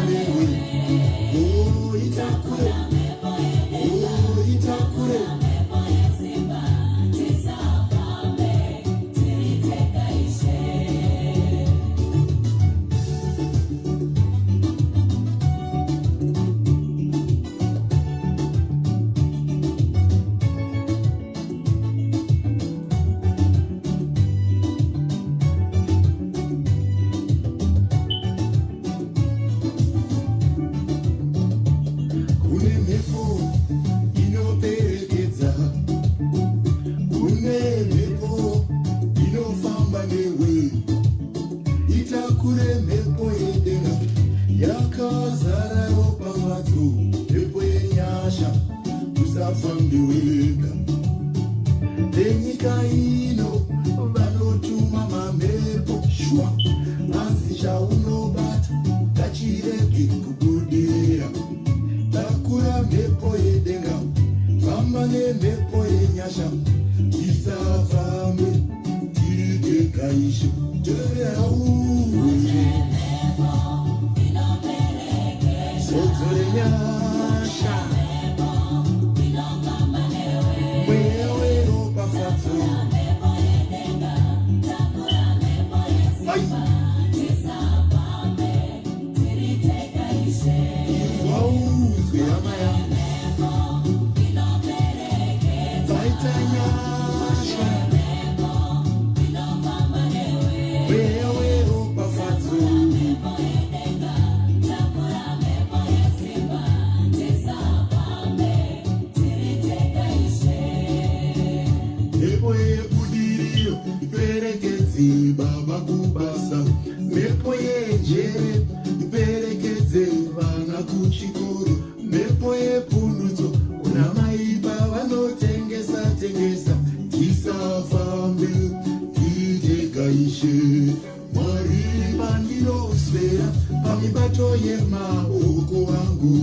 newe. Oh, itakure. Oh, itakure. Kune mhepo inoperekedza, kune mhepo inofamba newe. Itakure mhepo yedenga yakazara ropafadzo, mhepo yenyasha, usafambe wega. Venyika ino vanotuma mamhepo shwa, asi chaunobata ngachirege kubudirira. Takura mhepo yedenga, famba nemhepo yenyasha, tisafambe tiri tega Ishe. Teerera uye zodzo renyasha, mweya weropafadzo. Ai! Inzwa unzwe hama yangu, dzaita nyasha, mweya weropafadzo. Mhepo yebudiriro iperekedze baba kubasa, mhepo yenjere iperekedze vana kuchikoro, mhepo yepundutso kuna mai pavanotengesa tengesa. Tisafambe tiri tega Ishe. Mwari, pandinoswera pamibato yemaoko angu,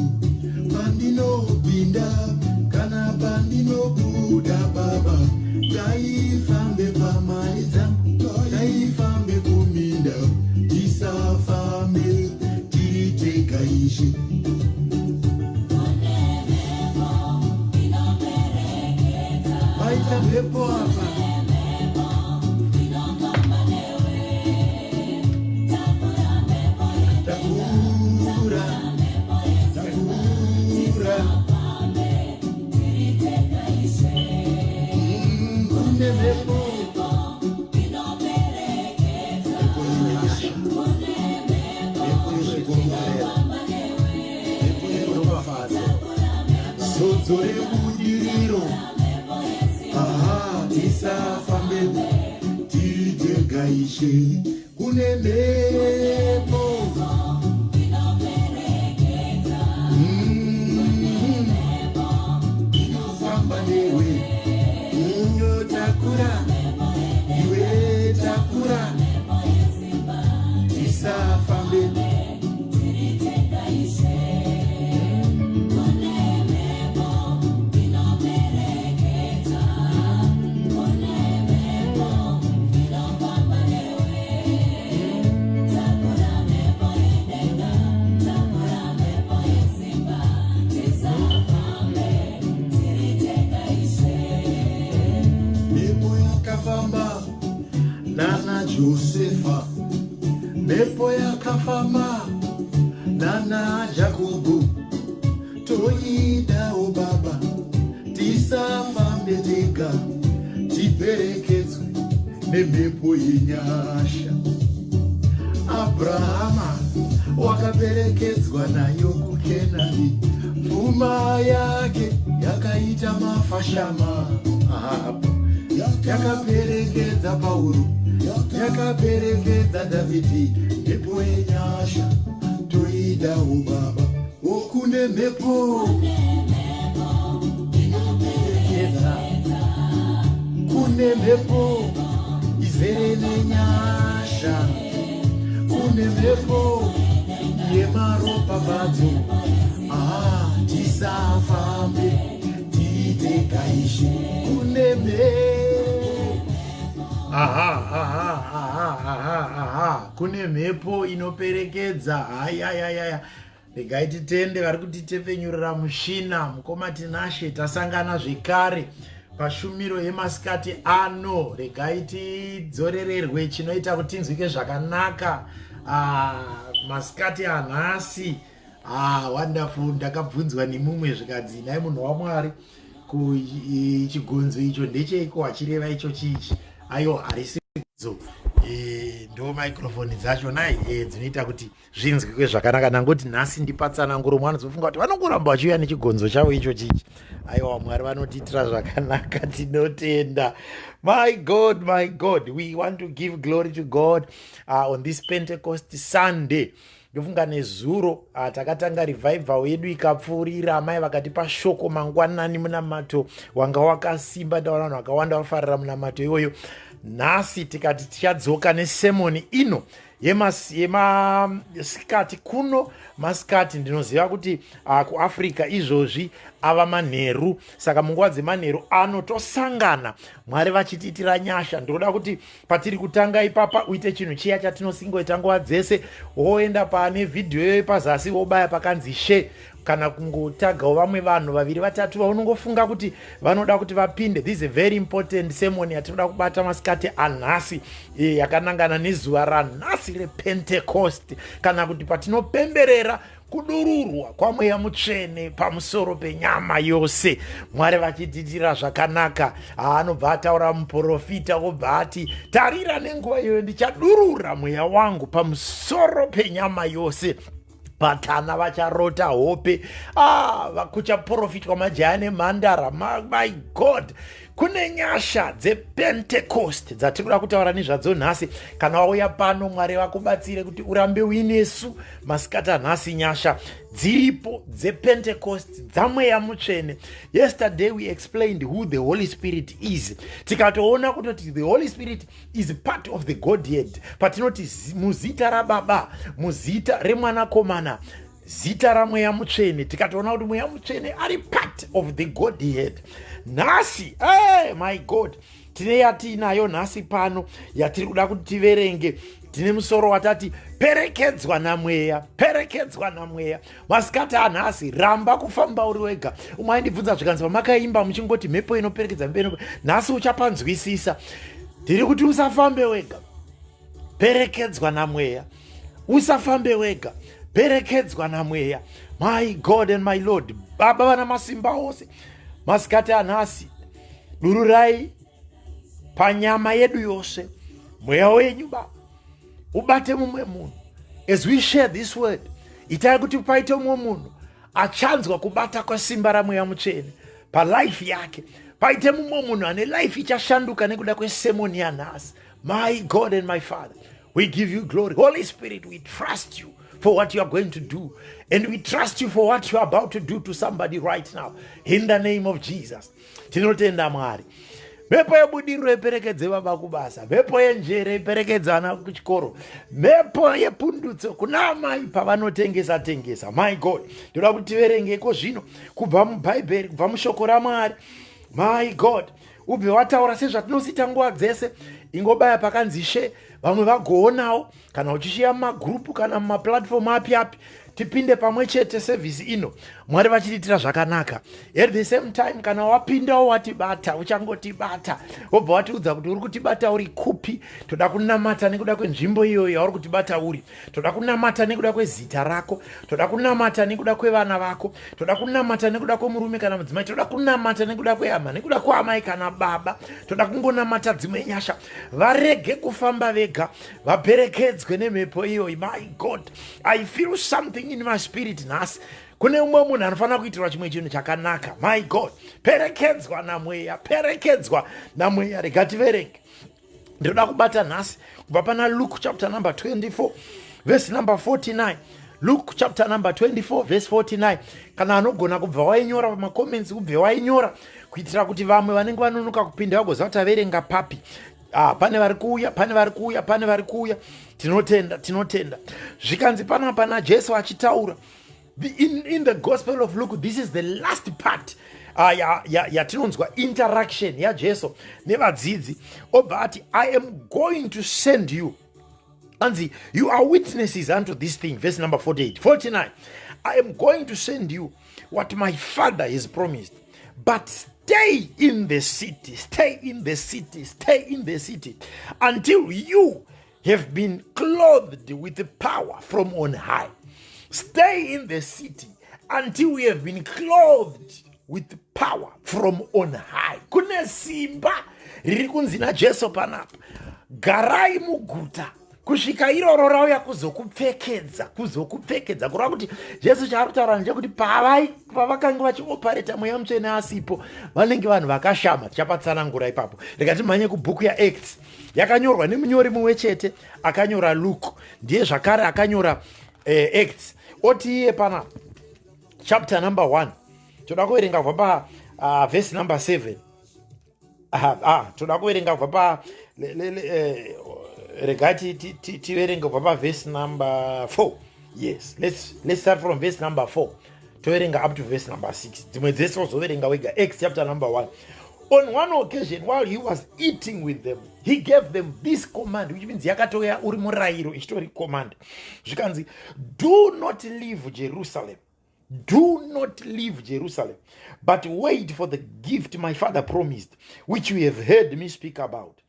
pandinopinda kana pandinobuda, Baba, ngaifambe pamari dzangu, ngaifambe kuminda. Tisafambe tiri tega Ishe. Paita mhepo apa. Takura, takura. Kune mhepo, mhepo yenyasha, mhepo yezvikomborero, mhepo yeropafadzo, zodzo rebudiriro. Aha, tisafambe tiri tega Ishe. Kune mhepo. Inofamba newe. Takura iwe, takura, tisafambe. Mhepo yakafamba nana Josefa, mhepo yakafamba nana Jakobho, toidawo Baba. Tisafambe tega, tiperekedzwe nemhepo yenyasha. Abrahama wakaperekedzwa nayo kuKenani, pfuma yake yakaita mafashama apo. Yakaperekedza Pauro, yakaperekedza Dhavhidhi. Mhepo yenyasha toidawo Baba. Okune mhepo inoperekedza, kune mhepo izere nenyasha, kune mhepo yemaropafadzo. Ah, tisafambe tiri tega Ishe. Kune mhepo. Aha, aha aha aha aha, kune mhepo inoperekedza. Hayayayaya. Regai titende vari kutitepfenyurira mushina. Mukoma Tinashe, tasangana zvekare pashumiro yemasikati ano. Regai tidzorererwe chinoita kuti tinzwike zvakanaka masikati anhasi. Wonderful. Ndakabvunzwa nemumwe zvikanzi, "Nhai munhu waMwari, chigonzo icho ndecheiko achireva icho chichi?" Aiwa, harisi dzo, ndo microphone dzacho nai dzinoita kuti zvinzwikwe zvakanaka. Nangoti nhasi ndipatsananguro, mwana zofunga kuti vanongoramba vachiuya nechigonzo chavo icho chichi. Aiwa, Mwari vanotiitira zvakanaka, tinotenda. My God, my God, we want to give glory to God on this Pentecost Sunday. Ndofunga nezuro takatanga revival yedu ikapfuurira. Amai vakatipa shoko mangwanani, munamato wanga wakasimba. Ndaona vanhu vakawanda vafarira munamato iwoyo. Nhasi tikati tichadzoka nesermon ino yemasikati kuno. Masikati, ndinoziva kuti kuAfrica izvozvi ava manheru, saka munguva dzemanheru ano tosangana, Mwari vachitiitira nyasha. Ndinoda kuti patiri kutanga ipapa uite chinhu chiya chatinosingoita nguva dzese: woenda pane vhidhiyo iyoyo pazasi, wobaya pakanzi "share", kana kungotagawo vamwe vanhu vaviri vatatu vaunongofunga kuti vanoda kuti vapinde. This is a very important sermon yatinoda kubata masikati anhasi, yakanangana nezuva ranhasi rePentecost, kana kuti patinopemberera kudururwa kwaMweya Mutsvene pamusoro penyama yose. Mwari vachitiitira zvakanaka. Anobva ataura muprofita, wobva ati, "Tarira, nenguva iyoyo ndichadurura mweya wangu pamusoro penyama yose. Vatana vacharota hope, kuchaprofitwa majaya nemhandara." My God, kune nyasha dzePentecost dzatiri kuda kutaura nezvadzo nhasi. Kana wauya pano, Mwari vakubatsire kuti urambe uinesu masikati anhasi. Nyasha dziripo dzePentecost, dzaMweya Mutsvene. Yesterday we explained who the Holy Spirit is, tikatoona kutoti the Holy Spirit is part of the Godhead. Patinoti muzita raBaba, muzita reMwanakomana, zita raMweya Mutsvene, tikatoona kuti Mweya Mutsvene ari part of the Godhead. Nhasi, hey, my God, tine yatiinayo nhasi pano yatiri kuda kuti tiverenge. Tine musoro watati "Perekedzwa naMweya". Perekedzwa naMweya masikati anhasi. Ramba kufamba uri wega. Umwe aindibvunza zvikanzi, "Pamakaimba muchingoti mhepo inoperekedza, mhepo." Nhasi uchapanzwisisa. Ndiri kuti usafambe wega, perekedzwa naMweya. Usafambe wega, perekedzwa naMweya. My God and my Lord, Baba vana masimba ose, masikati anhasi dururai panyama yedu yose mweya wenyu. Baba, ubate mumwe munhu as we share this word. Itai kuti paite mumwe munhu achanzwa kubata kwesimba raMweya Mutsvene palife yake. Paite mumwe munhu ane life ichashanduka nekuda kwesermon yanhasi. My God and my Father, we give you glory. Holy Spirit, we trust you for what you are going to do, and we trust you for what you are about to do to somebody right now, in the name of Jesus. Tinotenda Mwari. Mhepo yebudiriro iperekedze baba kubasa, mhepo yenjere iperekedze vana kuchikoro, mhepo yepundutso kuna amai pavanotengesa tengesa. My God, ndoda kuti tiverengeko zvino kubva muBhaibheri, kubva mushoko raMwari. My God, ubve wataura sezvatinosita nguva dzese, ingobaya pakanzi "share", vamwe vagoonawo, kana uchishiya mumagroup kana mumaplatform api api, tipinde pamwe chete service ino, Mwari vachitiitira zvakanaka. At the same time, kana wapindawo watibata, uchangotibata, wobva watiudza kuti uri kutibata uri kupi. Toda kunamata nekuda kwenzvimbo iyoyo yauri kutibata uri. Toda kunamata nekuda kwezita rako, toda kunamata nekuda kwevana vako, toda kunamata nekuda kwemurume kana mudzimai, toda kunamata nekuda kwehama, nekuda kwaamai kana baba. Toda kungonamata dzimwe nyasha, varege kufamba vega, vaperekedzwe nemhepo iyoyi. My God, I feel something in my spirit nhasi. Kune umwe munhu anofanira kuitirwa chimwe chinhu chakanaka. My God, perekedzwa naMweya, perekedzwa naMweya. Rega tiverenge. Ndinoda kubata nhasi kubva pana Luke chapter number 24, verse number 49. Luke chapter number 24, verse 49. Kana anogona kubva wainyora pamacomments, ubve wainyora, kuitira kuti vamwe vanenge vanonoka kupinda vagoziva kuti averenga papi. Pane vari kuuya, pane vari kuuya, pane vari kuuya. Tinotenda, tinotenda. Zvikanzi panapa naJesu achitaura in the Gospel of Luke, this is the last part yatinonzwa interaction yaJesu nevadzidzi. Obva ati, "I am going to send you." Anzi, "You are witnesses unto this thing." Verse number 48, 49. I am going to send you what my Father has promised, but stay in the city, stay in the city, stay in the city until you have been clothed with the power from on high. Stay in the city until you have been clothed with power from on high. Kune simba riri kunzi naJesu panapa, garai muguta kusvika iroro rauya kuzokupfekedza, kuzokupfekedza. Kureva kuti Jesu chaari kutaura ndechekuti pavakange vachiopareta Mweya Mutsvene asipo, vanenge vanhu vakashama. Tichapatsanangura ipapo. Rega timhanye kubhuku yaActs, yakanyorwa nemunyori mumwe chete akanyora Luke, ndiye zvakare akanyora Acts. Oti iye pana chapter number 1, toda kuverenga kubva pa verse number 7. Toda kuverenga kubva pa regai tiverenge kubva paverse number 4. Yes, let's start from verse number 4, toverenga up to verse number 6. Dzimwe dzese wozoverenga wega. Acts chapter number 1. On one occasion, while he was eating with them, he gave them this command, which means yakatouya uri murayiro, ichitori command. Zvikanzi, "Do not leave Jerusalem. Do not leave Jerusalem, but wait for the gift my Father promised, which you have heard me speak about.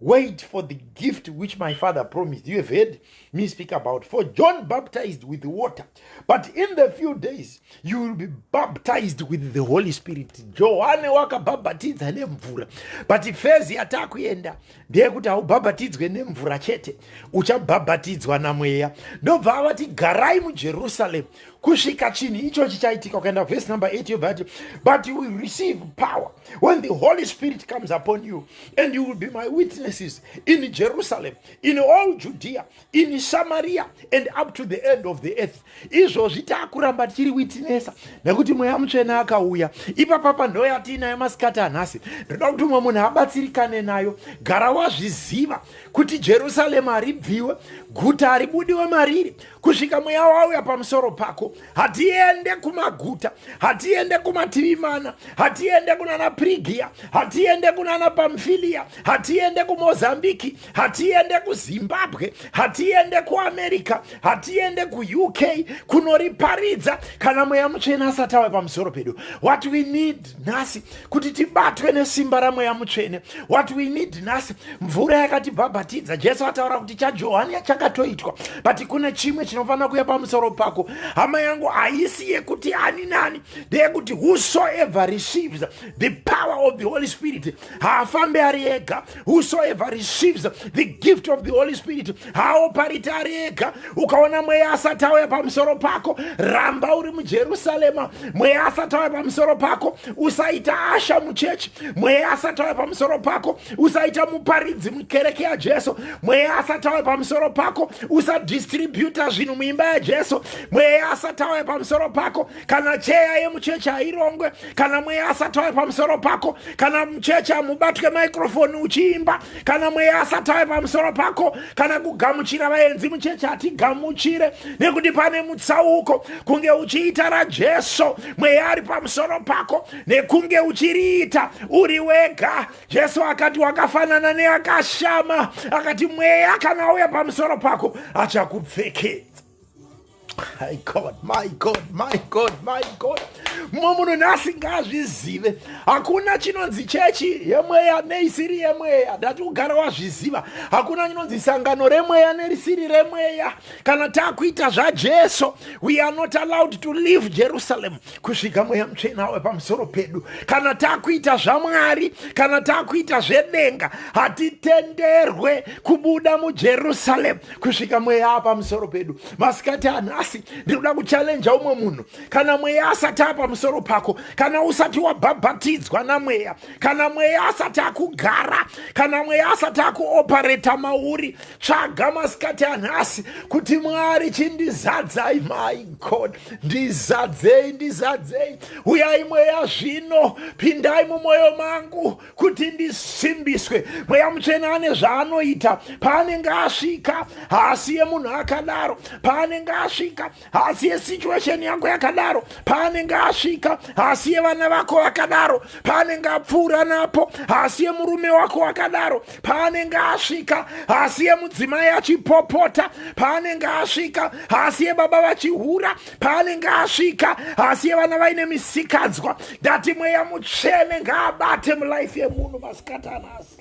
Wait for the gift which my Father promised, you have heard me speak about. For John baptized with water, but in the few days you will be baptized with the Holy Spirit." Johane wakabhabhatidza nemvura, but phase yatakuenda ndeyekuti haubhabhatidzwe nemvura chete, uchabhabhatidzwa naMweya. Ndobva avati, "Garai muJerusalem kusvika chinhu ichochi chaitika." Ukaenda verse number 8, yobva yati, "But you will receive power when the Holy Spirit comes upon you, and you will be my witnesses in Jerusalem, in all Judea, in Samaria and up to the end of the earth." Izvozvi taakuramba tichiri witnessa nekuti Mweya Mutsvene akauya. Ipapapa ndo yatiinayo masikati anhasi. Ndoda kuti umwe munhu abatsirikane nayo. Gara wazviziva kuti Jerusarema haribviwe, guta haribudiwe mariri kusvika Mweya wauya pamusoro pako. Hatiende kumaguta, hatiende kumativi mana, hatiende kunana Prigia, hatiende kunana Pamfilia, hatiende kuMozambiki, hatiende kuZimbabwe, hatiende kuAmerica, hatiende kuUK kunoriparidza kana Mweya Mutsvene asati auya pamusoro pedu. What we need nhasi kuti tibatwe nesimba raMweya Mutsvene, what we need nhasi, mvura yakatibhabhatidza. Jesu ataura kuti chaJohani chakatoitwa, but kune chimwe chinofanira kuuya pamusoro pako. Hama yangu, haisi yekuti ani nani, ndeyekuti whosoever receives the power of the Holy Spirit haafambi ari ega. Whosoever receives the gift of the Holy Spirit haaopariti ari ega. Ukaona Mweya asati auya pamusoro pako, ramba uri muJerusarema. Mweya asati auya pamusoro pako, usaita usher muchechi. Mweya asati auya pamusoro pako, usaita muparidzi mukereke yaJesu. Mweya asati auya pamusoro pako, usadistributa zvinhu muimba yaJesu. Mweya asati auya pamusoro pako, kana cheya yemuchechi hairongwe. Kana Mweya asati auya pamusoro pako, kana muchechi hamubatwe microphone uchiimba. Kana Mweya asati auya pamusoro pako, kana kugamuchira vaenzi muchechi hatigamuchire, nekuti pane mutsauko kunge uchiita raJesu Mweya ari pamusoro pako nekunge uchiriita uri wega. Jesu akati wakafanana neakashama. Akati Mweya kana auya pamusoro pako, achakupfekedza. My God, my God, my God, my God! Mumwe munhu nhasi ngaazvizive, hakuna chinonzi chechi yemweya neisiri yemweya. Ndati kugara wazviziva, hakuna chinonzi sangano remweya nerisiri remweya. Kana taakuita zvaJesu, we are not allowed to leave Jerusalem kusvika Mweya Mutsvene awe pamusoro pedu. Kana taakuita zvaMwari, kana taakuita zvedenga, hatitenderwe kubuda muJerusalem kusvika Mweya pamusoro pedu. Masikati anhasi ndinoda kuchallenja umwe munhu. Kana Mweya asati apamusoro pako, kana usati wabhabhatidzwa naMweya, kana Mweya asati akugara, kana Mweya asati akuopareta mauri, tsvaga masikati anhasi kuti, "Mwari, chindizadzai. My God, ndizadzei, ndizadzei. Uyai Mweya zvino, pindai mumwoyo mangu kuti ndisimbiswe." Mweya Mutsvene ane zvaanoita paanenge asvika. Haasiye munhu akadaro paanenge asvika. asvika haasiye situation yako yakadaro. Paanenge asvika haasiye vana vako vakadaro. Paanenge apfuura napo haasiye murume wako wakadaro. Paanenge asvika haasiye mudzimai achipopota. Paanenge asvika haasiye baba vachihura. Paanenge asvika haasiye vana vaine misikanzwa. Ndati Mweya Mutsvene ngaabate mulife yemunhu masikati anasi.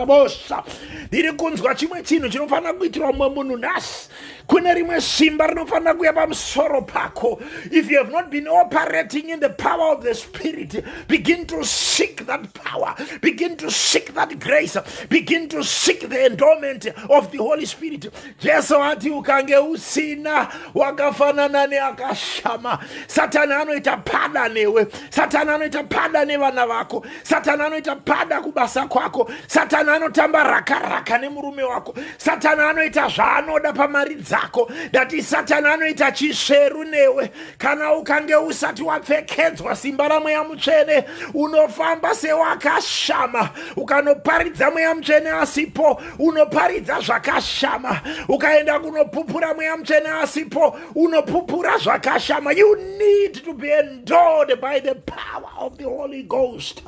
Bosha, ndiri kunzwa chimwe chinhu chinofanira kuitirwa mumwe munhu nhasi. Kune rimwe simba rinofanira kuuya pamusoro pako. If you have not been operating in the power of the Spirit, begin to seek that power, begin to seek that grace, begin to seek the endowment of the Holy Spirit. Jesu ati ukange usina, wakafanana neakashama. Satani anoita pada newe, Satani anoita pada nevana vako, Satani anoita pada kubasa kwako, Satani anotamba rakaraka nemurume wako, Satani anoita zvaanoda pamari dzako. Ndati Satani anoita chisveru newe. Kana ukange usati wapfekedzwa simba raMweya Mutsvene, unofamba sewakashama. Ukanoparidza Mweya Mutsvene asipo, unoparidza zvakashama. Ukaenda kunopupura Mweya Mutsvene asipo, unopupura zvakashama. You need to be endowed by the power of the Holy Ghost.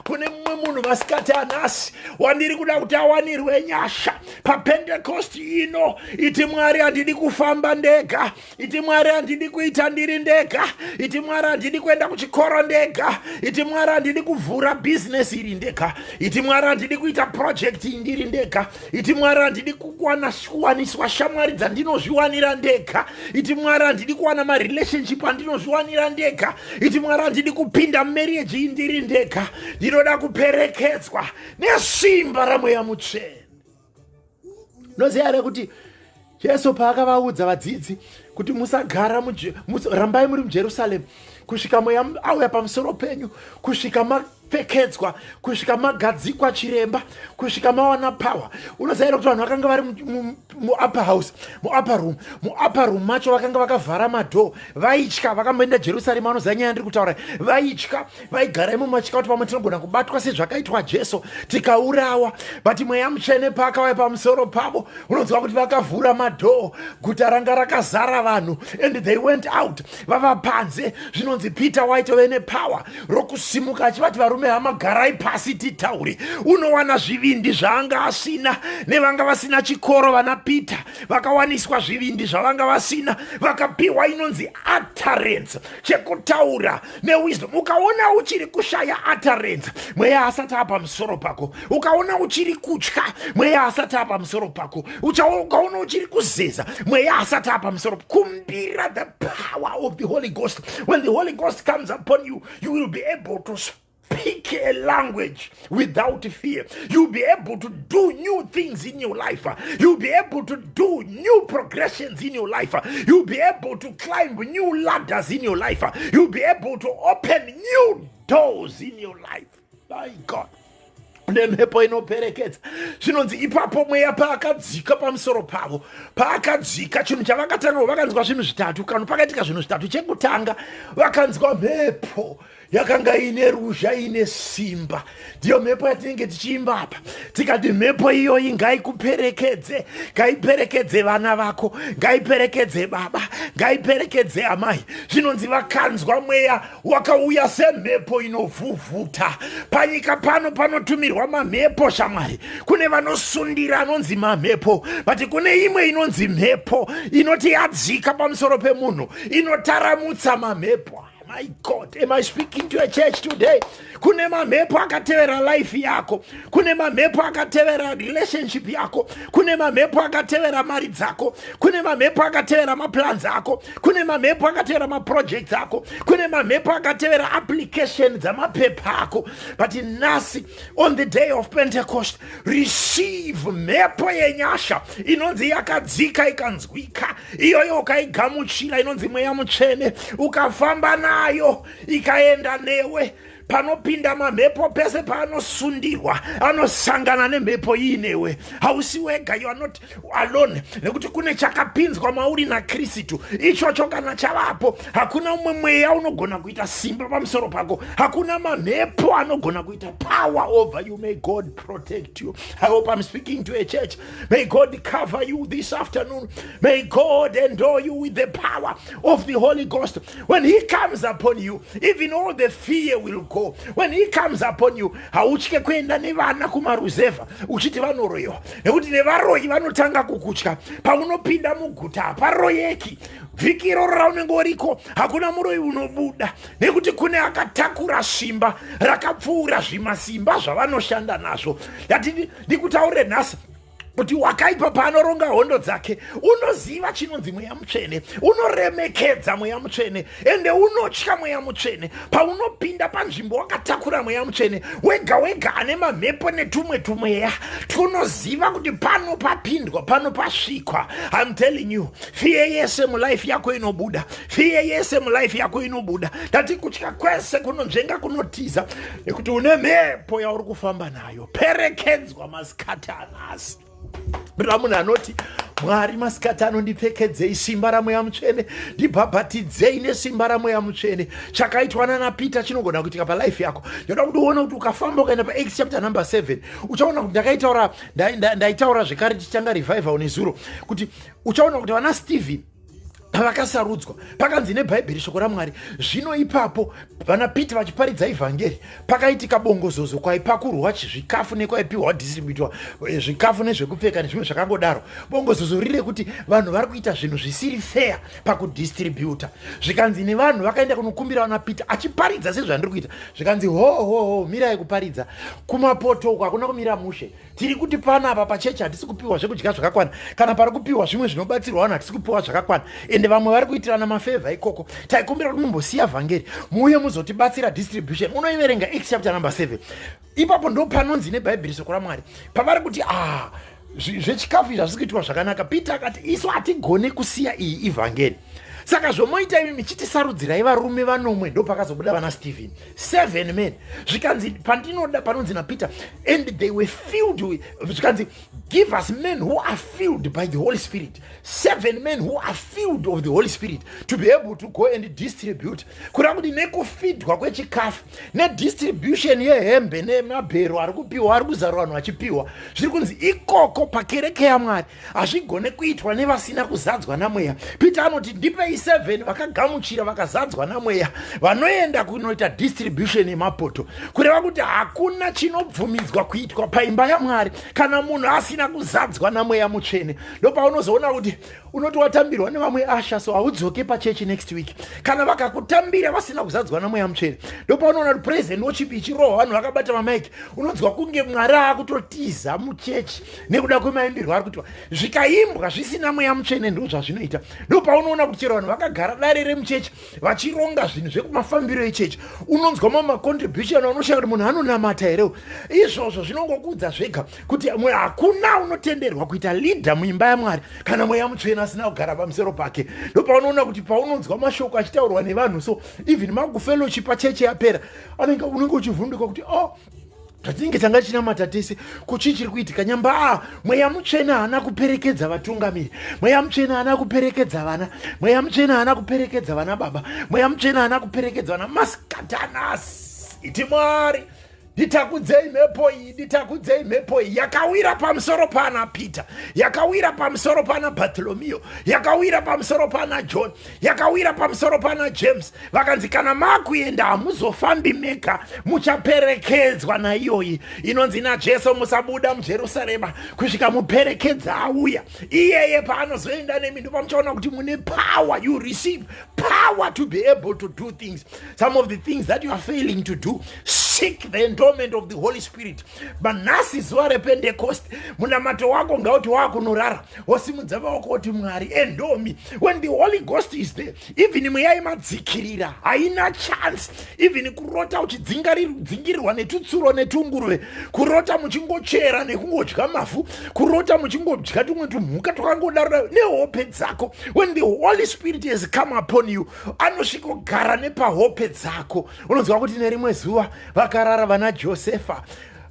Kune mumwe munhu masikati anhasi wandiri kuda kuti awanirwe nyasha paPentecost ino. Iti, Mwari, handidi kufamba ndega. Iti, Mwari, handidi kuita ndiri ndega. Iti, Mwari, handidi kuenda kuchikoro ndega. Iti, Mwari, handidi kuvhura bhizinesi iri ndega. Iti, Mwari, handidi kuita project iyi ndiri ndega. Iti, Mwari, handidi kuwaniswa shamwari dzandinozviwanira ndega. Iti, Mwari, handidi kuwana marelationship andinozviwanira ndega. Iti, Mwari, handidi kupinda marriage iyi ndiri ndega. Ndinoda kuperekedzwa nesimba raMweya Mutsvene. Unoziva here kuti Jesu paakavaudza vadzidzi kuti musagara, rambai muri muJerusaremu kusvika Mweya auya pamusoro penyu, kusvika mapfekedzwa, kusvika magadzikwa chiremba, kusvika mawana power? Unoziva here kuti vanhu vakanga vari muupper house, muupper room, muupper room macho vakanga vakavhara madoor, vaitya. Vakamboenda Jerusarema vanoziva nyaya ndiri kutaura. Vaitya, vaigara imo machika kuti pamwe tinogona kubatwa sezvakaitwa Jesu tikaurawa. But Mweya Mutsvene paakauya pamusoro pavo, unonzwa kuti vakavhura madoor, guta ranga rakazara vanhu, and they went out. Vava panze, zvinonzi Peter waitove nepower rokusimuka achivati, "Varume, hama, garai pasi titaure." Unowana zvivindi zvaanga asina nevanga vasina chikoro. Vana Peter vakawaniswa zvivindi zvavanga vasina, vakapiwa inonzi utterance, chekutaura newisdom. Ukaona uchiri kushaya utterance, Mweya asati apa musoro pako. Ukaona uchiri kutya, Mweya asati apa musoro pako. Ukaona uchiri kuzeza, Mweya asati apa musoro. Kumbira the power of the Holy Ghost. When the Holy Ghost comes upon you, you will be able to speak a language without fear. You'll be able to do new things in your life. You'll be able to do new progressions in your life. You'll be able to climb new ladders in your life. You'll be able to open new doors in your life. My God, nemhepo inoperekedza. Zvinonzi ipapo Mweya paakadzika pamusoro pavo, paakadzika, chinhu chavakatanga, vakanzwa zvinhu zvitatu. Kano pakaitika zvinhu zvitatu. Chekutanga, vakanzwa mhepo yakanga ine ruzha, ine simba. Ndiyo mhepo yatinenge tichiimba apa, tikati mhepo iyoyi ngaikuperekedze, ngaiperekedze vana vako, ngaiperekedze baba, ngaiperekedze amai. Zvinonzi vakanzwa Mweya wakauya semhepo inovhuvhuta. Panyika pano panotumirwa mamhepo, shamwari. Kune vanosundira anonzi mamhepo, but kune imwe inonzi mhepo inoti yadzika pamusoro pemunhu inotaramutsa mamhepo. My God, am I speaking to a church today? Kune mamhepo akatevera life yako, kune mamhepo akatevera relationship yako, kune mamhepo akatevera mari dzako, kune mamhepo akatevera maplans ako, kune mamhepo akatevera maprojects ako, kune mamhepo akatevera application dzamapepa ako. But nhasi, on the day of Pentecost, receive mhepo yenyasha inonzi yakadzika ikanzwika. Iyoyo ukaigamuchira, inonzi Mweya Mutsvene, ukafamba nayo ikaenda newe. Panopinda mamhepo pese paanosundirwa, anosangana nemhepo iinewe. Hausi wega, you are not alone, nekuti kune chakapinzwa mauri naKristu. Ichocho kana chavapo, hakuna umwe mweya unogona kuita simba pamusoro pako, hakuna mamhepo anogona kuita power over you. May God protect you. I hope I'm speaking to a church. May God cover you this afternoon. May God endow you with the power of the Holy Ghost. When he comes upon you, even all the fear will go. When he comes upon you, hautye kuenda nevana kumaruzevha uchiti vanoroyiwa, nekuti nevaroyi vanotanga kukutya. Paunopinda muguta haparoyeki. Vhiki iroro raunenge uriko hakuna muroyi unobuda, nekuti kune akatakura simba rakapfuura zvimasimba zvavanoshanda nazvo. Ndati ndikutaurire nhasi kuti wakaipa paanoronga hondo dzake, unoziva chinonzi Mweya Mutsvene, unoremekedza Mweya Mutsvene, ende unotya Mweya Mutsvene. Paunopinda panzvimbo wakatakura Mweya Mutsvene, wega wega ane mamhepo netumwe tumweya tunoziva kuti pano papindwa, pano pasvikwa. I'm telling you, fear yese mulife yako inobuda, fear yese mulife yako inobuda. Ndati kutya kwese kunonzvenga, kunotiza, nekuti une mhepo yauri kufamba nayo. Perekedzwa masikati anhasi. Ndoda munhu anoti, "Mwari, masikati anondipfekedzei simba raMweya Mutsvene, ndibhabhatidzei nesimba raMweya Mutsvene." Chakaitwa nana Peter chinogona kuitika palife yako. Ndoda kuti uone kuti ukafamba ukaenda paActs chapter number 7, uchaona kuti ndakaitaura, ndaitaura zvekare tichitanga revival nezuro, kuti uchaona kuti vana Stephen pavakasarudzwa, pakanzi neBhaibheri, shoko raMwari, zvino ipapo vana Peter vachiparidza ivhangeri, pakaitika bongozozo kwaipakurwa zvikafu nekwaipiwa distributwa zvikafu nezvekupfeka nezvimwe zvakangodaro. Bongozozo riri rekuti vanhu vari kuita zvinhu zvisiri fair pakudistributa. Zvikanzi nevanhu vakaenda kunokumbira vana Peter achiparidza sezvandiri kuita, zvikanzi, "Ho ho ho, mirai kuparidza. Kumapoto uko hakuna kumira mushe. Tiri kuti panapa pachechi hatisi kupiwa zvekudya zvakakwana, kana pari kupiwa zvimwe zvinobatsirwa vanhu hatisi kupiwa zvakakwana, ende vamwe vari kuitirana mafavour ikoko. Taikumbira kuti mumbosiya vhangeri, muuye muzotibatsira distribution." Unoiverenga Acts chapter number 7 ipapo. Ndo panonzi neBhaibheri, shoko raMwari, pavari kuti, "Ah, zvechikafu izvi hazvisi kuitwa zvakanaka." Peter akati, "Isu hatigone kusiya iyi ivhangeri, saka zvomoita imi michitisarudzirai varume vanomwe." Ndo pakazobuda vana Stephen, seven men. Zvikanzi pandinoda panonzi naPeter, and they were filled with, zvikanzi, "Give us men who are filled by the Holy Spirit," seven men who are filled of the Holy Spirit to be able to go and distribute. Kureva kuti nekufidwa kwechikafu nedistribution yehembe nemabhero ari kupiwa, ari kuzarura vanhu vachipiwa, zviri kunzi ikoko pakereke yaMwari hazvigone kuitwa nevasina kuzadzwa naMweya. Peter anoti, "Ndipei seven vakagamuchira, vakazadzwa naMweya, vanoenda kunoita distribution yemapoto." Kureva kuti hakuna chinobvumidzwa kuitwa paimba yaMwari kana munhu asina kuzadzwa naMweya Mutsvene. Ndopaunozoona kuti unoti watambirwa nevamwe asha, so haudzoke pachechi next week kana vakakutambira vasina kuzadzwa naMweya Mutsvene. Ndopaunoona kuti praise and worship ichirohwa, vanhu vakabata mamaiki, unonzwa kunge Mwari aakutotiza muchechi nekuda kwemaimbirwo ari kuitwa. Zvikaimbwa zvisina Mweya Mutsvene, ndo zvazvinoita. Ndopaunoona kuti chero vanhu vakagara dare remuchechi vachironga zvinhu zvekumafambiro echechi, unonzwa mamacontribution, unoshaya kuti munhu anonamata herewo. Izvozvo zvinongokudza zvega kuti hakuna unotenderwa kuita leader muimba yaMwari kana Mweya Mutsvene asina kugara pamusoro pake. Ndopaunoona kuti paunonzwa mashoko achitaurwa nevanhu, so even makufellowship pachechi yapera, anenge unenge uchivhunduka kuti, "Oh, zvatinenge tanga chinamata tese, kuchii chiri kuitika?" Nyamba a Mweya Mutsvene haana kuperekedza vatungamiri, Mweya Mutsvene haana kuperekedza vana, Mweya Mutsvene haana kuperekedza vana baba, Mweya Mutsvene haana kuperekedza vana. Maskatanasi, iti, "Mwari, nditakudzei mhepo iyi, nditakudzei mhepo iyi yakawira pamusoro pana Peter, yakawira pamusoro pana Bartolomeo, yakawira pamusoro pana John, yakawira pamusoro pana James." Vakanzi kana makuenda hamuzofambi mega, muchaperekedzwa naiyoyi inonzi naJesu, "Musabuda muJerusarema kusvika muperekedza auya." Iyeye paanozoenda nemi, ndopamuchaona kuti mune power. You receive power to be able to do things, some of the things that you are failing to do. Seek the endowment of the Holy Spirit. Manhasi zuva rePentecost, munamato wako ngauti wakunorara wosimudza maoko oti, "Mwari, endow me." When the Holy Ghost is there, even mweya imadzikirira haina chance. Even kurota uchidzingirirwa netutsuro netunguruve, kurota muchingochera nekungodya mavhu, kurota muchingodya tumwe tumhuka twakangodaro nehope dzako, when the Holy Spirit has come upon you, anosvikogara nepahope dzako. Unonzwa kuti nerimwe zuva vakarara vana Josefa,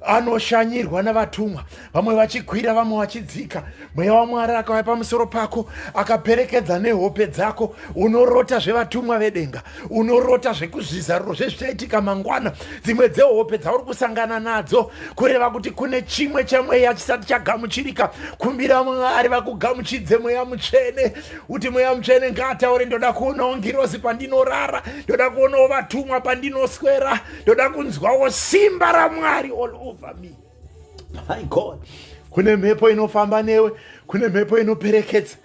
anoshanyirwa navatumwa, vamwe vachikwira, vamwe vachidzika. Mweya waMwari akauya pamusoro pako, akaperekedza nehope dzako, unorota zvevatumwa vedenga, unorota zvekuzvizaruro zvezvichaitika mangwana. Dzimwe dzehope dzauri kusangana nadzo, kureva kuti kune chimwe chemweya chisati chagamuchirika. Kumbira Mwari vakugamuchidze Mweya Mutsvene, kuti Mweya Mutsvene ngaataure. Ndoda kuonawo ngirozi pandinorara, ndoda kuonawo vatumwa pandinoswera, ndoda kunzwawo simba raMwari all over me. My God, kune mhepo inofamba newe, kune mhepo inoperekedza.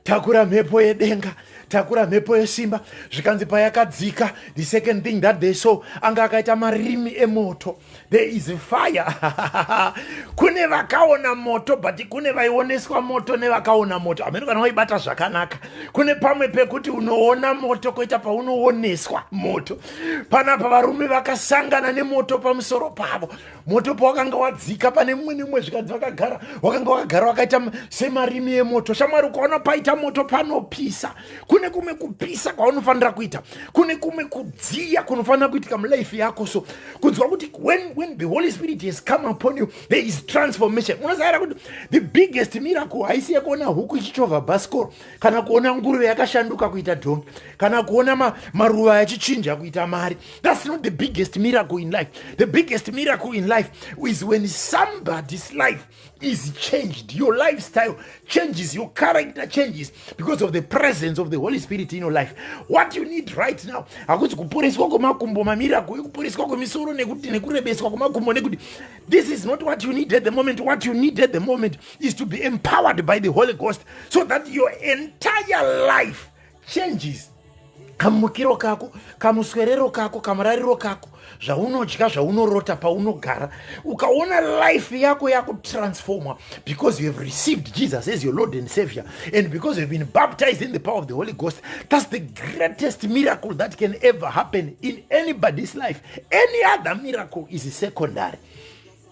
Takura mhepo yedenga, takura mhepo yesimba. Zvikanzi payakadzika, the second thing that they saw, anga akaita marimi emoto. There is fire. Kune vakaona moto, but kune vaioneswa moto nevakaona moto. Hamene kana waibata zvakanaka. Kune pamwe pekuti unoona moto, koita paunooneswa moto. Panapa varume vakasangana nemoto pamusoro pavo. Moto pawakanga wadzika pane mumwe nemumwe, zvikanzi vakagara, wakanga wakagara wakaita semarimi emoto. Shamwari, ukaona paita moto panopisa. Kune kumwe kupisa kwaunofanira kuita, kune kumwe kudziya kunofanira kuitika mulife yako. So kunzwa kuti when the Holy Spirit has come upon you, there is transformation. Unoziva kuti the biggest miracle haisi yekuona huku ichichovha bhasikoro, kana kuona nguruve yakashanduka kuita dhongi, kana kuona maruva yachichinja kuita mari. That's not the biggest miracle in life. The biggest miracle in life is when somebody's life is changed. Your lifestyle changes, your character changes because of the presence of the Holy Spirit in your life. What you need right now hakuzi kuporeswa kwemakumbo, mamiracle ekuporeswa kwemisoro nekuti nekurebeswa kwemakumbo, nekuti this is not what you need at the moment. What you need at the moment is to be empowered by the Holy Ghost so that your entire life changes. Kamukiro kako, kamuswerero kako, kamurariro kako, zvaunodya, zvaunorota, paunogara, ukaona life yako yakutransformwa because you have received Jesus as your Lord and Savior and because you have been baptized in the power of the Holy Ghost, that's the greatest miracle that can ever happen in anybody's life. Any other miracle is secondary.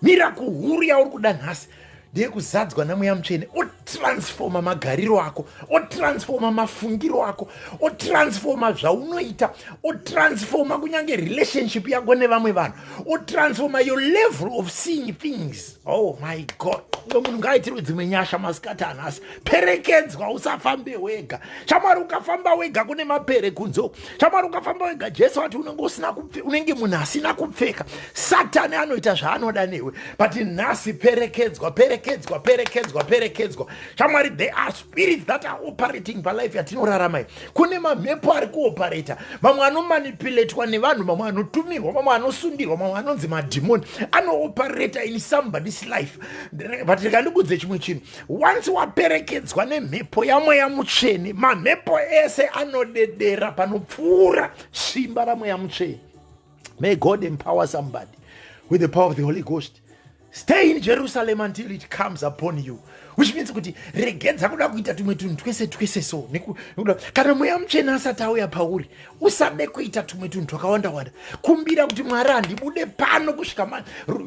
Miracle huru yauri kuda nhasi ndeyekuzadzwa naMweya Mutsvene, otransforma magariro ako, otransforma mafungiro ako, otransforma zvaunoita, otransforma kunyange relationship yako nevamwe vanhu, otransforma your level of seeing things. Oh my God, umwe munhu ngaaitirwe dzimwe nyasha masikati anhasi. Perekedzwa, usafambe wega. Shamwari, ukafamba wega kune mapere kunze. Shamwari, ukafamba wega, Jesu ati unenge usina, unenge munhu asina kupfeka. Satani anoita zvaanoda newe. But nhasi perekedzwa, perekedzwa, perekedzwa, perekedzwa. Shamwari, there are spirits that are operating palife yatinorarama iyi. Kune mamhepo ari kuoperata, mamwe anomanipulatwa nevanhu, mamwe anotumirwa, mamwe anosundirwa, mamwe anonzi madhimoni anooperata in somebody's life. But rikandikudze chimwe chinhu: once waperekedzwa nemhepo yaMweya Mutsvene, mamhepo ese anodedera panopfuura simba raMweya Mutsvene. May God empower somebody with the power of the Holy Ghost. Stay in Jerusalem until it comes upon you, which means kuti regedza kuda kuita tumwe tunhu twese twese. So kana Mweya Mutsvene asati auya pauri, usade kuita tumwe tunhu twakawanda wanda. Kumbira kuti, "Mwari, handibude pano kusvika."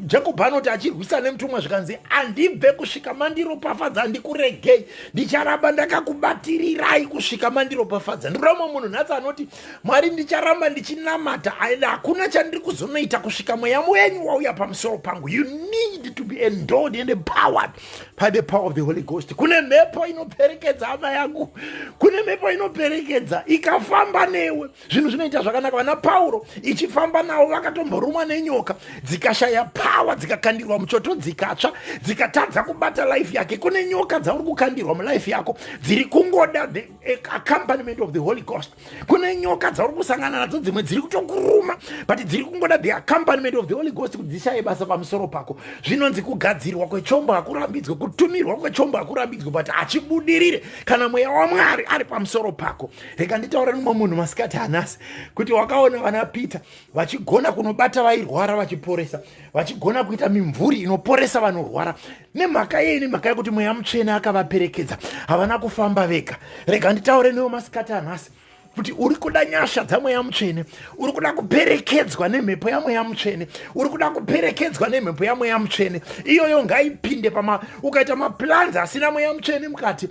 Jakobho anoti achirwisa nemutumwa, zvikanzi, "Handibve kusvika mandiropafadza. Handikuregei, ndicharamba ndakakubatirirai kusvika mandiropafadza." Ndinoda mumwe munhu nhasi anoti, "Mwari, ndicharamba ndichinamata, hakuna chandiri kuzonoita kusvika Mweya wenyu wauya pamusoro pangu." You need to be endowed and empowered by the power of the Holy Ghost. Kune mhepo inoperekedza, hama yangu, kune mhepo inoperekedza. Ikafamba newe, zvinhu zvinoita zvakanaka. Vana Pauro ichifamba navo, vakatomborumwa nenyoka, dzikashaya power, dzikakandirwa muchoto, dzikatsva, dzikatadza kubata life yake. Kune nyoka dzauri kukandirwa mulife yako dziri kungoda the accompaniment of the Holy Ghost. Kune nyoka dzauri kusangana nadzo, dzimwe dziri kutokuruma, but dziri kungoda the accompaniment of the Holy Ghost kuti dzishaye basa pamusoro pako. Zvinonzi kugadzirwa kwechombo hakurambidzwe, kutumirwa. kwechombo hakurambidzwe, but hachibudirire kana mweya waMwari ari pamusoro pako. Rega nditaure nomumwe munhu masikati anhasi kuti wakaona vana Peter vachigona kunobata vairwara vachiporesa, vachigona kuita mimvuri inoporesa vanorwara. Nemhaka yei? Nemhaka yekuti mweya mutsvene akavaperekedza, havana kufamba vega. Rega nditaure newe masikati anhasi kuti uri kuda nyasha dzamweya mutsvene, uri kuda kuperekedzwa nemhepo yamweya mutsvene, uri kuda kuperekedzwa nemhepo yamweya mutsvene. Iyoyo ngaipinde pama. Ukaita maplans asina mweya mutsvene mukati,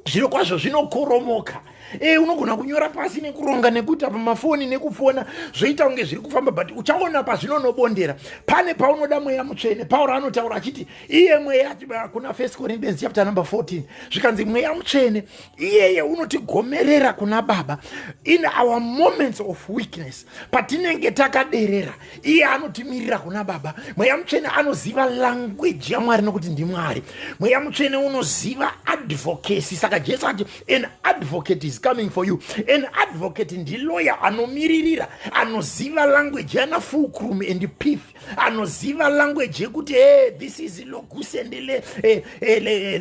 zviro kwazvo zvinokoromoka. Unogona kunyora pasi nekuronga nekuita pamafoni nekufona, zvoita kunge zviri kufamba, but uchaona pazvinonobondera. Pane paunoda mweya mutsvene. Pauro anotaura achiti iye mweya kuna First Corinthians chapter number 14, zvikanzi mweya mutsvene iyeye unotigomerera kuna Baba in our moments of weakness. Patinenge takaderera, iye anotimirira kuna Baba. Mweya mutsvene anoziva language yaMwari nokuti ndiMwari. Mweya mutsvene unoziva advocacy. Saka Jesu ati an advocate is coming for you. An advocate ndiloya anomiririra, anoziva language yana fulcrum and pith, anoziva language yekuti, hey, this is locus and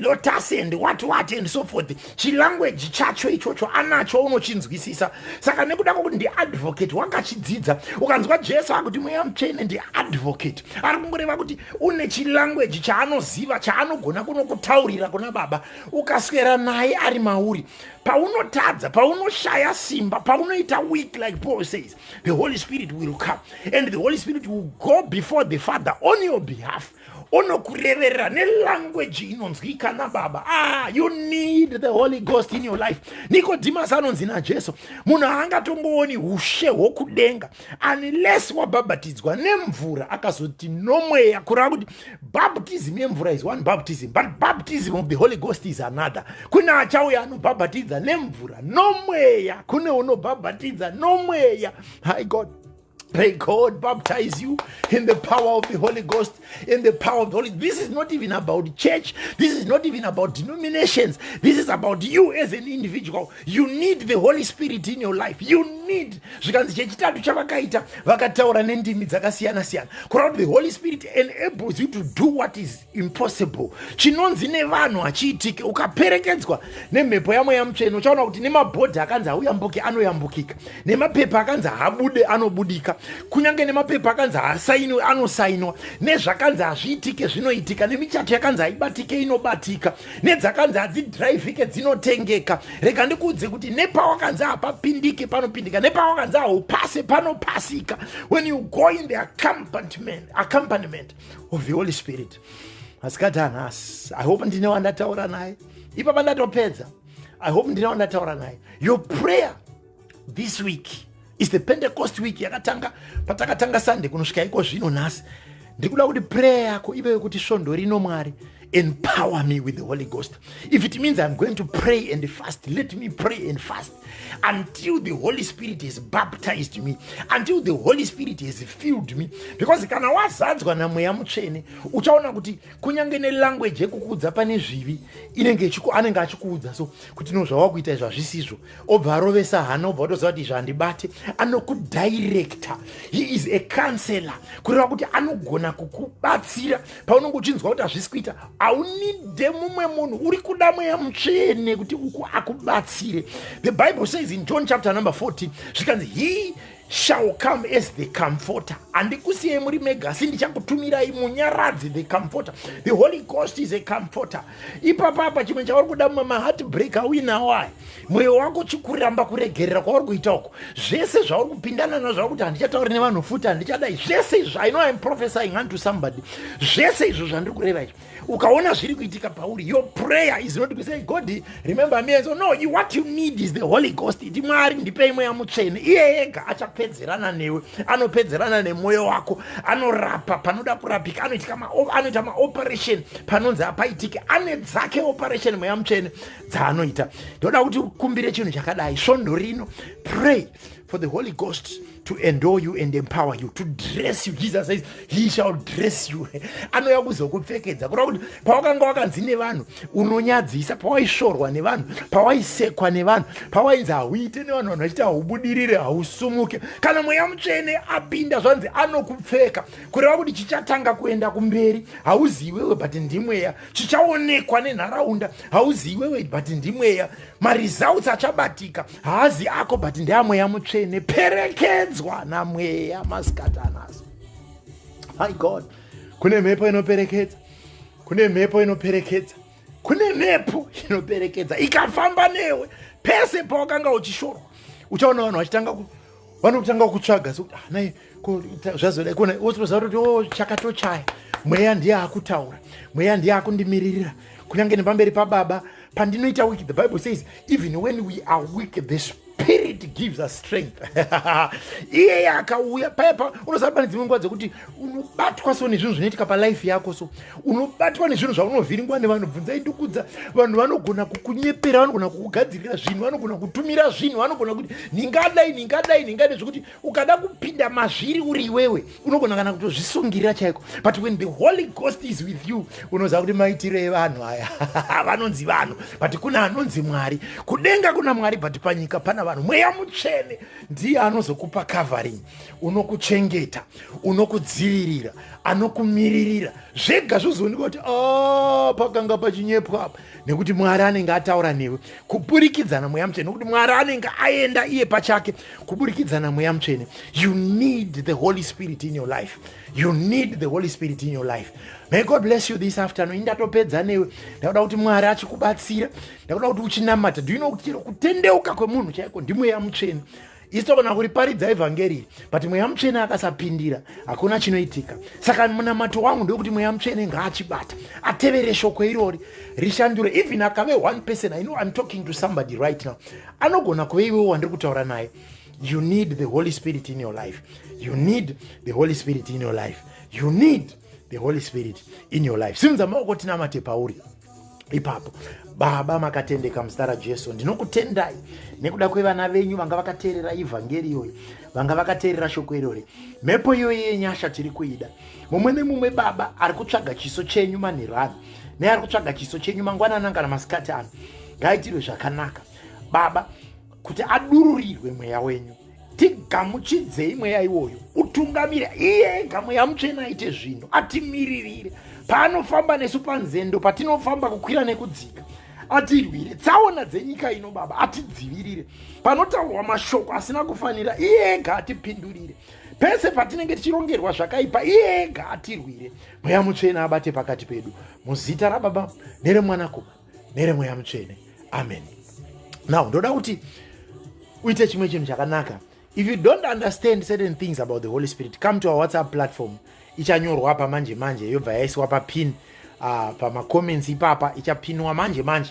lotus and what what and so forth. Chilanguage chacho ichocho anacho, unochinzwisisa. Saka nekuda kwokuti ndiadvocate, wakachidzidza. Ukanzwa Jesu akuti mweya mutsvene ndiadvocate, ari kungoreva kuti une chilanguage chaanoziva, chaanogona kunokutaurira kuna Baba. Ukaswera naye ari mauri, paunotadza, paunoshaya simba, paunoita weak, like Paul says, the Holy Spirit will come and the Holy Spirit will go before the Father on your behalf, onokureverera nelanguage inonzwika naBaba. Ah, you need the Holy Ghost in your life. Nicodemus anonzi naJesu, munhu haangatongooni ushe hwokudenga unless wabhabhatidzwa nemvura, akazoti nomweya. Kureva kuti baptism yemvura is one baptism, but baptism of the Holy Ghost is another. Kune achauya anobhabhatidza nemvura nomweya, kune unobhabhatidza nomweya. Hi God. May God baptize you in the power of the Holy Ghost, in the power of the Holy. This is not even about church. This is not even about denominations. This is about you as an individual. You need the Holy Spirit in your life. You need. Zvikanzi chechitatu chavakaita, vakataura nendimi dzakasiyana siyana. Kureva kuti the Holy Spirit enables you to do what is impossible. Chinonzi nevanhu hachiitike, ukaperekedzwa nemhepo yamweya mutsvene, uchaona kuti nemabhodhi akanzi hauyambuki anoyambukika, nemapepa akanzi haabude anobudika, kunyange nemapepa akanzi haasainwe anosainwa, nezvakanzi hazviitike zvinoitika, nemichato yakanzi haibatike inobatika, nedzakanzi hadzidhiraivhike dzinotengeka. Rega ndikuudze kuti nepawakanzi hapapindike panopindika, nepawakanzi haupase panopasika, when you go in the accompaniment of the Holy Spirit. Masikati anhasi, I hope ndine wandataura naye. Ipapa ndatopedza. I hope ndine wandataura naye. Your prayer this week is the Pentecost week yakatanga patakatanga Sunday kunosvika iko zvino nhasi. Ndiri kuda kuti prayer yako ive yekuti svondo rino, Mwari, empower me with the Holy Ghost. If it means I'm going to pray and fast, let me pray and fast until the Holy Spirit has baptized me, until the Holy Spirit has filled me, because kana wazadzwa namweya mutsvene, uchaona kuti kunyange nelanguage yekukuudza pane zvivi inenge anenge achikuudza so kuti no, zvawakuita izvo hazvisizvo. Obva arovesa hana, obva watoziva kuti izvo handibate. Anokudirecta. He is a counselor, kureva kuti anogona kukubatsira paunenge uchinzwa kuti hazvisi kuita. Haunide mumwe munhu, uri kuda mweya mutsvene kuti uku akubatsire. The Bible says in John chapter number 14, zvikanzi, "He shall come as the Comforter. Handikusiyei muri mega, asi ndichakutumirai munyaradzi, the Comforter." The Holy Ghost is a comforter. Ipapapa chimwe chauri kuda, maheart break auinawo aya, mwoyo wako chikuramba kuregerera kwauri kuita uko, zvese zvauri kupindana nazvo, kuti handichatauri nevanhu futi, handichadai, zvese izvo, I know I'm prophesying unto somebody. Zvese izvo zvandiri kureva izvo, ukaona zviri kuitika pauri, your prayer is not to say, "God, remember me." And so no, what you need is the Holy Ghost. Iti, "Mwari, ndipei mweya mutsvene." Iye ega achapedzerana newe, anopedzerana nemwoyo wako, anorapa panoda kurapika, anoita maoperation panonzi apaitike. Ane dzake operation mweya mutsvene dzaanoita. Ndoda kuti ukumbire chinhu chakadai svondo rino. Pray. Pray for the Holy Ghost to endow you and empower you, to dress you. Jesus says he shall dress you. Anouya kuzokupfekedza, kureva kuti pawakanga wakanzi nevanhu unonyadzisa, pawaisvorwa nevanhu, pawaisekwa nevanhu, pawainzi hauite nevanhu, vanhu vachiti haubudirire, hausumuke, kana Mweya Mutsvene apinda, zvanzi anokupfeka, kureva kuti chichatanga kuenda kumberi hauzi iwewe but ndimweya. Chichaonekwa nenharaunda hauzi iwewe but ndimweya. Maresults achabatika haazi ako but ndeamweya Mutsvene. Perekedzwa namweya masikati anazo. My God, kune mhepo inoperekedza, kune mhepo inoperekedza, kune mhepo inoperekedza. Ikafamba newe pese pawakanga uchishorwa, uchaona vanhu vachitanga, vanotanga kutsvaga sekuti, ah, nai zvazodai kona, wotoziva kuti o oh, chakatochaya, mweya ndiye akutaura, mweya ndiye akundimiririra kunyange nepamberi pababa pandinoita weak. The Bible says even when we are weak, the Spirit gives us strength. Iyeye akauya paya pa unoziva pane dzimwe nguva dzekuti unobatwa so nezvinhu zvinoitika palife yako, so unobatwa nezvinhu zvaunovhiringwa nevanhu. Bvunzai ndikudza, vanhu vanogona kukunyepera, vanogona kukugadzirira zvinhu, vanogona kutumira zvinhu, vanogona kuti ningadai, ningadai, ningadai, zvekuti ukada kupinda mazviri uri iwewe unogona kana kutozvisungirira chaiko. But when the Holy Ghost is with you, unoziva kuti maitiro evanhu aya, vanonzi vanhu, but kuna anonzi Mwari. Kudenga kuna Mwari, but panyika pana vanhu. Mweya Mutsvene ndiye anozokupa covering, unokuchengeta, unokudzivirira, anokumiririra. Zvega zvozoonekwa kuti ah, pakanga pachinyepwa apa, nekuti Mwari anenge ataura newe kuburikidza namweya Mutsvene, nekuti Mwari anenge aenda iye pachake kuburikidza namweya Mutsvene. You need the Holy Spirit in your life. You need the Holy Spirit in your life. May God bless you this afternoon. Indatopedza newe. Ndakuda kuti Mwari achikubatsira, ndakuda kuti uchinamata. Do you know kuti chero kutendeuka kwemunhu chaiko ndimweya Mutsvene? Isu togona kuriparidza evhangeri, but Mweya Mutsvene akasapindira hakuna chinoitika. Saka munamato wangu ndewekuti Mweya Mutsvene ngaachibata, atevere shoko irori, rishandure. Even akave one person, I know I'm talking to somebody right now, anogona kuve iwewo wandiri kutaura naye. You need the Holy Spirit in your life. You need the Holy Spirit in your life. You need the Holy Spirit in your life. Simudza maoko tinamate pauri ipapo. Baba makatendeka, muzita raJesu ndinokutendai nekuda kwevana venyu vanga vakateerera ivhangeri iyoyi, vanga vakateerera shoko irori. Mhepo iyoyi yenyasha tiri kuida. Mumwe nemumwe, Baba, ari kutsvaga chiso chenyu manheru ano neari kutsvaga chiso chenyu mangwanana kana masikati ano, ngaitirwe zvakanaka, Baba, kuti adururirwe mweya wenyu. Tigamuchidzei mweya iwoyo utungamire iye ega. Mweya Mutsvene aite zvinhu, atimiririre paanofamba nesu panzendo patinofamba, kukwira nekudzika. Atirwire tsaona dzenyika ino, Baba. Atidzivirire panotaurwa mashoko asina kufanira. Iye ega atipindurire pese patinenge tichirongerwa zvakaipa. Iye ega atirwire. Mweya Mutsvene abate pakati pedu, muzita raBaba nereMwanakomana nereMweya Mutsvene, amen. Now ndoda kuti uite chimwe chinhu chakanaka. If you don't understand certain things about the Holy Spirit, come to our WhatsApp platform. Ichanyorwa pa manje manje, yobva yaiswa papin pamacomments ipapa, ichapinwa manje manje.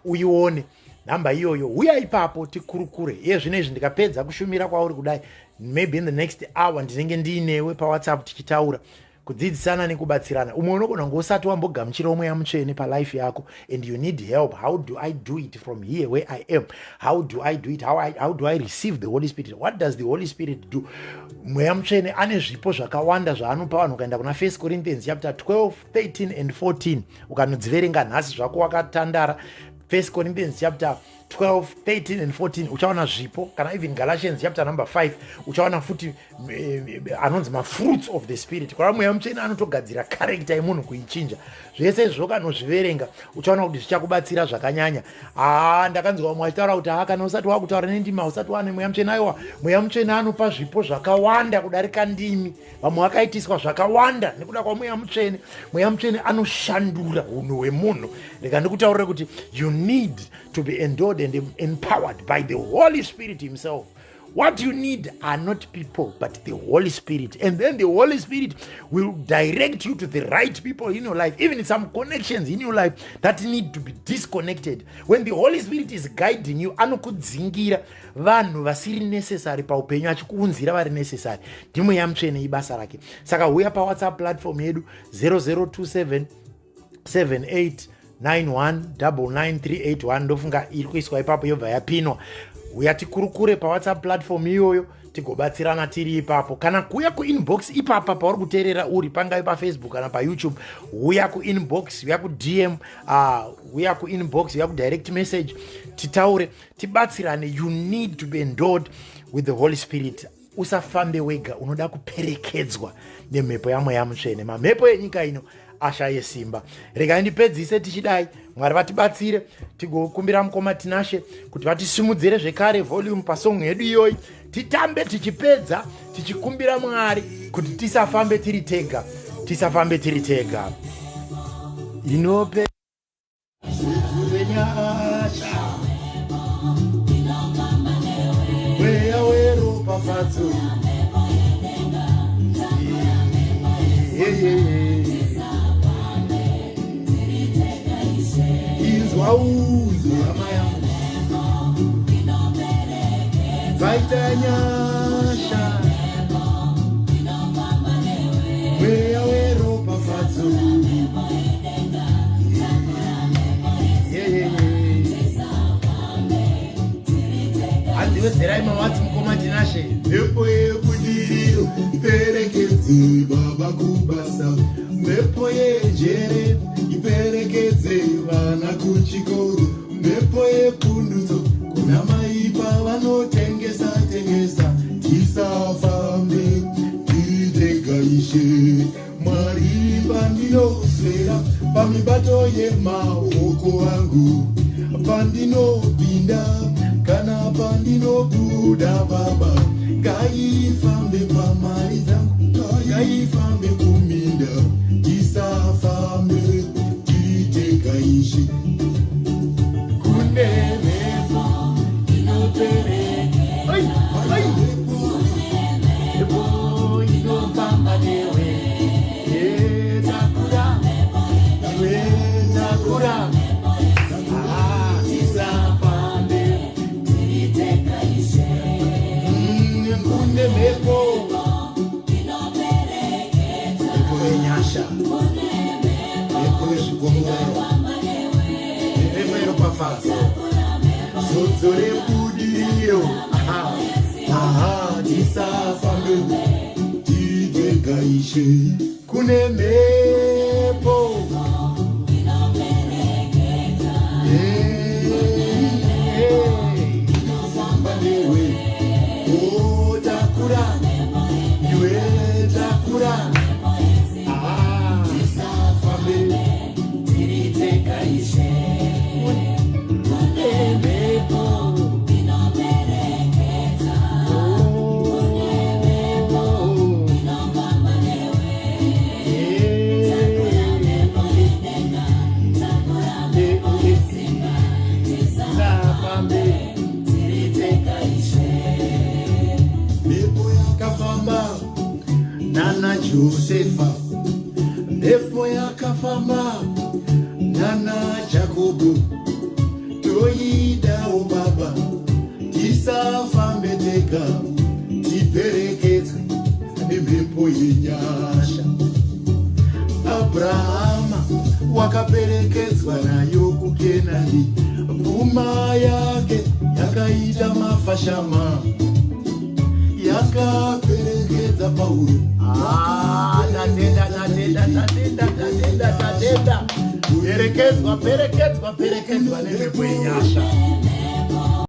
Uione nhamba iyoyo, uya ipapo tikurukure. Iye zvino izvi ndikapedza kushumira kwauri kudai, maybe in the next hour ndinenge ndiinewe paWhatsApp tichitaura, kudzidzisana nekubatsirana. Umwe unogona kunge usati wambogamuchira Mweya Mutsvene palife yako and you need help. How do I do it from here where I am? How do I do it? How do I receive the Holy Spirit? What does the Holy Spirit do? Mweya Mutsvene ane zvipo zvakawanda zvaanopa vanhu. Ukaenda kuna 1 Corinthians chapter 12, 13 and 14, ukanodziverenga nhasi zvako wakatandara, 1 Corinthians chapter 12, 13 and 14, uchaona zvipo. Kana even Galatians chapter number 5, uchaona futi anonzi mafruits of the Spirit. Kureva Mweya Mutsvene anotogadzira character yemunhu kuichinja. Zvese izvo kanozviverenga, uchaona kuti zvichakubatsira zvakanyanya. Haa, ndakanzwa vamwe vachitaura kuti haa, kana usati wakutaura nendimi usati wane Mweya Mutsvene. Aiwa, Mweya Mutsvene anopa zvipo zvakawanda kudarika ndimi. Vamwe vakaitiswa zvakawanda nekuda kwaMweya Mutsvene. Mweya Mutsvene anoshandura unhu hwemunhu. Rega ndikutaurire kuti you need to be endowed and empowered by the Holy Spirit himself. What you need are not people but the Holy Spirit, and then the Holy Spirit will direct you to the right people in your life. Even some connections in your life that need to be disconnected, when the Holy Spirit is guiding you, anokudzingira vanhu vasiri necessary paupenyu, achikuunzira vari necessary. NdiMweya Mutsvene, ibasa rake. Saka huya paWhatsApp platform yedu, 0027 78 9199381. Ndofunga iri kuiswa ipapo, yobva yapinwa. Huya tikurukure paWhatsApp platform iyoyo, tigobatsirana tiri ipapo, kana kuuya kuinbox ipapa pauri kuteerera uri, pangave paFacebook kana paYouTube. Huya kuinbox, huya kuDM, huya kuinbox, huya kudirect message, titaure, tibatsirane. You need to be endowed with the Holy Spirit. Usafambe wega, unoda kuperekedzwa nemhepo yaMweya Mutsvene. Mamhepo enyika ino ashaye simba. Regai ndipedzise tichidai. Mwari vatibatsire. Tigokumbira mukoma Tinashe kuti vatisimudzire zvekare volume pasong yedu iyoyi, titambe tichipedza tichikumbira Mwari kuti tisafambe tiri tega, tisafambe tiri tega. Inope nyasha, mweya weropafadzo. Yeah. Inzwa unzwe, hama yangu, vaita nyasha, mweya weropafadzo. Yeah. Handiwedzerai mawatsi, mukoma Tinashe. Mhepo yebudiriro iperekedze baba kubasa, mhepo yenjere iperekedze vana kuchikoro, mhepo yepundutso kuna maipa vanotengesa tengesa. Tisafambe tiri tega, Ishe Mwari. Pandinoswera, pamibato yemaoko angu, pandinopinda kana pandinobuda, Baba, ngaifambe pamari dzangu, ngaifambe kuminda. Tisafambe tiri tega, Ishe. Kune mhepo inopereka. Ai, ai. Mhepo inofamba newe. Takura iwe, takura. Ah, tisafambe tiri tega, Ishe. Kune mhepo, mhepo yenyasha, mhepo yezvikomborero, mhepo yeropafadzo, zodzo rebudiriro. Aha, Aha, tisafambe tiri tega, Ishe. Kune mhepo. Hey. Famba newe, o takura iwe, takura. Ah, tisafambe tiri tega, Ishe. Kune mhepo. Oh. Yeah. Tisafambe tiri tega, Ishe. Mhepo yakafamba nana Josefa, mhepo yakafamba nana Jakobho, toidawo Baba. Tisafambe tega, tiperekedzwe nemhepo yenyasha. Abrahama wakaperekedzwa nayo kuKenani, pfuma yake yakaita mafashama. Yakaperekedza Pauro. Ah, tatenda, tatenda, tatenda, tatenda, tatenda. Perekedzwa, perekedzwa, perekedzwa nemhepo yenyasha.